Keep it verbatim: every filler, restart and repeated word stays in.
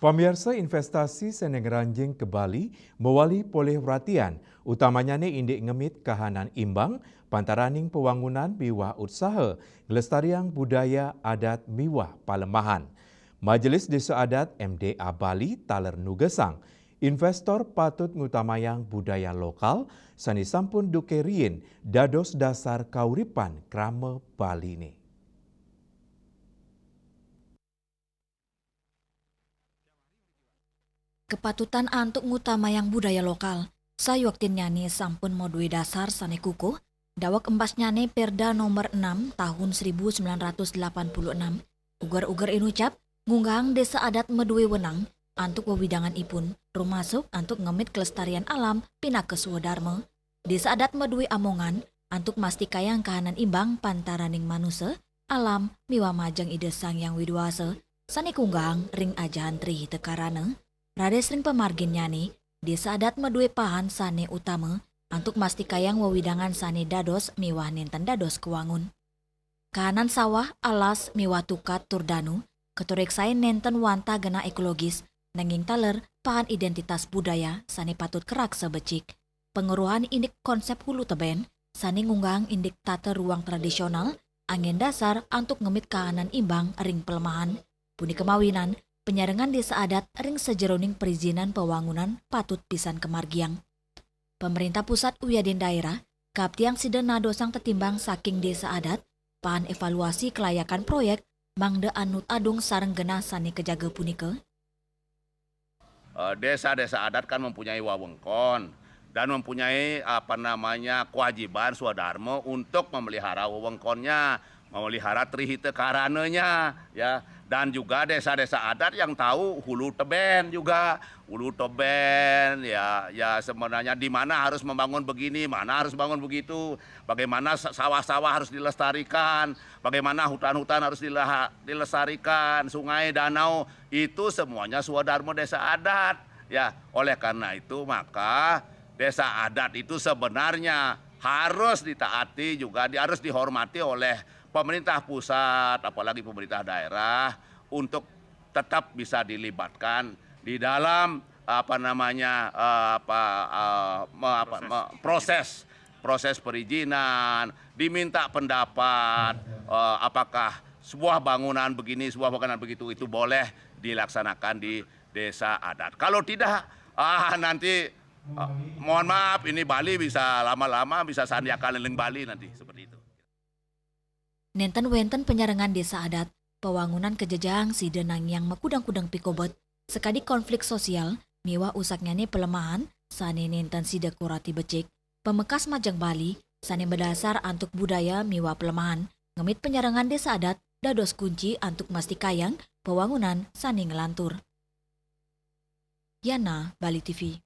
Pamiarsa, investasi sane ngranjing ka Bali mawali polih perhatian, utamanyane indik ngemit kahanan imbang pantaraning pawangunan miwah utsaha nglestariang budaya adat miwah palemahan. Majelis Desa Adat M D A Bali taler nugesang, investor patut ngutamayang budaya lokal sane sampun duke riin dados dasar kauripan krama Baline. Kapatutan antuk ngutamayang budaya lokal, sayuaktinnyane sampun madue dasar sane kukuh, daweg embasnyane Perda Nomor enam Tahun seribu sembilan ratus delapan puluh enam, uger-uger inucap ngunggahang desa adat madue wenang antuk wewidanganipun, rumasuk antuk ngemit kelestarian alam pinaka swadarma. Desa adat madue amongan antuk mastikayang kahanan imbang pantaraning manusa, alam, miwah majeng Ida Sang Hyang Widi Wasa sane kunggahang ring ajahan Tri Hita Karana. Raris ring pamarginnyane, desa adat madue pahan sane utama antuk mastikayang wewidangan sane dados miwah nenten dados kawangun. Kahanan sawah, alas, miwah tukad tur danu katureksain nenten wantah genah ekologis, nanging taler pahan identitas budaya sane patut karaksa becik. Pangweruhan indik konsep hulu teben sane ngunggahang indik tata ruang tradisional anggen dasar antuk ngemit kahanan imbang ring palemahan. Punika mawinan, panyarengan desa adat ring sajeroning perizinan pawangunan patut pisan kamargiang. Pamarentah pusat wiadin daerah kaaptiang sida nadosang tetimbang saking desa adat, pahan evaluasi kelayakan proyek mangda anut adung sareng genah sane kajaga punika. Eh, desa-desa adat kan mempunyai wewengkon dan mempunyai, apa namanya, kewajiban swadarma untuk memelihara wewengkonnya, memelihara Tri Hita Karananya, ya. Dan juga desa-desa adat yang tahu hulu teben juga, hulu teben, ya, ya, sebenarnya di mana harus membangun begini, mana harus bangun begitu, bagaimana sa-, sawah-sawah harus dilestarikan, bagaimana hutan-hutan harus dileha-, dilestarikan, sungai, danau, itu semuanya swadarma desa adat. Ya, oleh karena itu maka desa adat itu sebenarnya harus ditaati juga, di-, harus dihormati oleh pemerintah pusat, apalagi pemerintah daerah, untuk tetap bisa dilibatkan di dalam, apa namanya, eh, apa, eh, me-, apa, me-, proses, proses perizinan, diminta pendapat, eh, apakah sebuah bangunan begini, sebuah bangunan begitu, itu boleh dilaksanakan di desa adat. Kalau tidak, ah, nanti, ah, mohon maaf, ini Bali bisa lama-lama bisa sandiaka keliling Bali nanti, seperti itu. Nenten wenten panyarengan desa adat, pawangunan kajejehang sida nangiang makudang-kudang pikobet, sakadi konflik sosial miwah usaknyane palemahan sane nenten sida kurati becik. Pamekas majeng Bali sane madasar antuk budaya miwah palemahan, ngemit panyarengan desa adat dados kunci antuk mastikayang pawangunan sane nglantur. Yana, Bali T V.